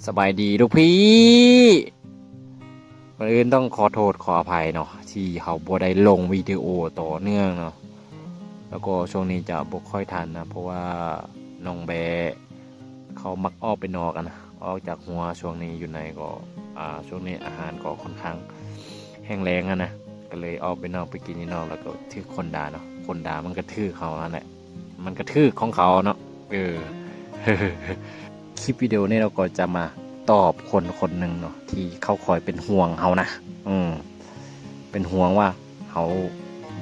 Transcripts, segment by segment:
ສະບາຍດີລູກພີ່. ກ່ອນອື່ນຕ້ອງຂໍໂທດຂໍອະໄພເນາະ ທີ່ເຮົາບໍ່ໄດ້ລົງວິດີໂອຕໍ່ເນື່ອງເນາະ ແລ້ວກໍຊ່ວງນີ້ຈະບໍ່ຄ່ອຍທັນນະ ເພາະວ່ານ້ອງແບ້ເຂົາມັກອອກໄປນອກຫັ້ນນະ ອອກຈາກຮົ້ວ. ຊ່ວງນີ້ຢູ່ໃນກໍ ອ່າ ຊ່ວງນີ້ອາຫານກໍຄ່ອນຂ້າງແຫ້ງແລ້ງຫັ້ນນະ ກໍເລີຍອອກໄປນອກ ໄປກິນຢູ່ນອກ ແລ້ວກໍຖືກຄົນດ່າເນາະ. ຄົນດ່າມັນກໍຖືກເຮົາຫັ້ນແຫຼະ ມັນກະຖືກຂອງເຂົາເນາະ. ເອີ ຄລິບວິດີໂອນີ້ເຮົາກໍຈະມາຕອບຄົນຄົນໜຶ່ງເນາະ ທີ່ເຂົາຄອຍເປັນຫ່ວງເຮົານະ. ເປັນຫ່ວງວ່າເຮົາ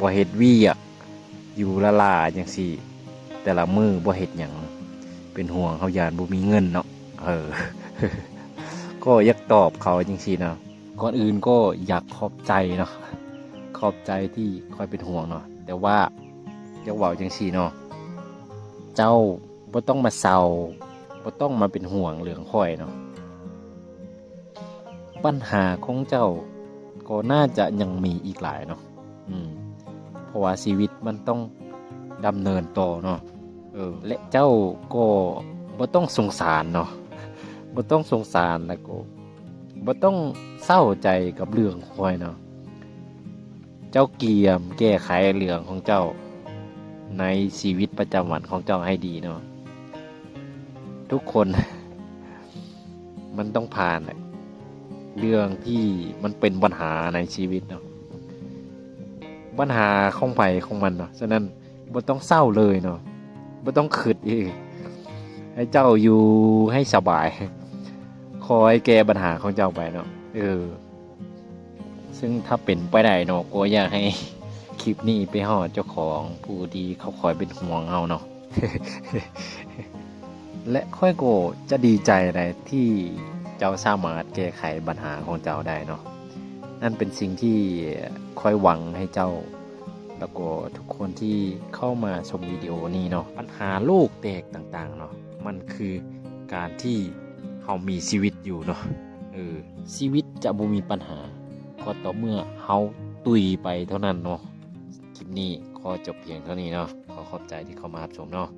ບໍ່ເຮັດວຽກ ຢູ່ລ້າໆຈັ່ງຊີ້ ແຕ່ລະມື້ບໍ່ເຮັດຫຍັງ ເປັນຫ່ວງເຮົາຢ້ານບໍ່ມີເງິນເນາະ. ເອີ ກໍຢາກຕອບເຂົາຈັ່ງຊີ້ນະ. ກ່ອນອື່ນກໍຢາກຂອບໃຈເນາະ ຂອບໃຈທີ່ຄອຍເປັນຫ່ວງເນາະ ແຕ່ວ່າຢາກເວົ້າຈັ່ງຊີ້ເນາະ ເຈົ້າບໍ່ຕ້ອງມາເສົ້າ ບໍ່ຕ້ອງມາເປັນຫ່ວງເລື່ອງຂ້ອຍເນາະ. ບັນຫາຂອງເຈົ້າກໍໜ້າຈະຍັງມີອີກຫຼາຍເນາະ ເພາະວ່າຊີວິດມັນຕ້ອງດຳເນີນຕໍ່ເນາະ. ເອີ ແລະເຈົ້າກໍບໍ່ຕ້ອງສົງສານເນາະ ບໍ່ຕ້ອງສົງສານ ແລ້ວກໍບໍ່ຕ້ອງເສົ້າໃຈກັບເລື່ອງຂ້ອຍເນາະ. ເຈົ້າກຽມແກ້ໄຂເລື່ອງຂອງເຈົ້າໃນຊີວິດປະຈຳວັນຂອງເຈົ້າໃຫ້ດີເນາະ. ທຸກຄົນມັນຕ້ອງຜ່ານແຫຼະ ເລື່ອງທີ່ມັນເປັນບັນຫາໃນຊີວິດເນາະ ບັນຫາຂອງໃຜຂອງມັນເນາະ. ສະນັ້ນ ບໍ່ຕ້ອງເສົ້າເລີຍເນາະ ບໍ່ຕ້ອງຄຶດອີກ ໃຫ້ເຈົ້າຢູ່ໃຫ້ສະບາຍ ຄອຍແກ້ບັນຫາຂອງເຈົ້າໄປເນາະ. ເອີ ຊຶ່ງຖ້າເປັນໄປໄດ້ເນາະ ກໍຢາກໃຫ້ຄລິບນີ້ໄປຮອດເຈົ້າຂອງ ຜູ້ທີ່ເຂົາຄອຍເປັນຫ່ວງເຮົາເນາະ ແລະຂ້ອຍກໍຈະດີໃຈໃດທີ່ເຈົ້າສາມາດແກ້ໄຂບັນຫາຂອງເຈົ້າໄດ້ເນາະ. ນັ້ນເປັນສິ່ງທີ່ຂ້ອຍຫວັງໃຫ້ເຈົ້າ ແລ້ວກໍທຸກຄົນທີ່ເຂົ້າມາຊົມວິດີໂອນີ້ເນາະ. ບັນຫາໂລກແຕກຕ່າງໆເນາະ ມັນຄືການທີ່ເຮົາມີຊີວິດຢູ່ເນາະ. ເອີ ຊີວິດຈະບໍ່ມີບັນຫາ ກໍຕໍ່ເມື່ອເຮົາຕຸຍໄປເທົ່ານັ້ນເນາະ. ຄລິບນີ້ຂໍຈົບພຽງເທົ່ານີ້ເນາະ. ຂໍຂອບໃຈທີ່ເຂົ້າມາຮັບຊົມເນາະ.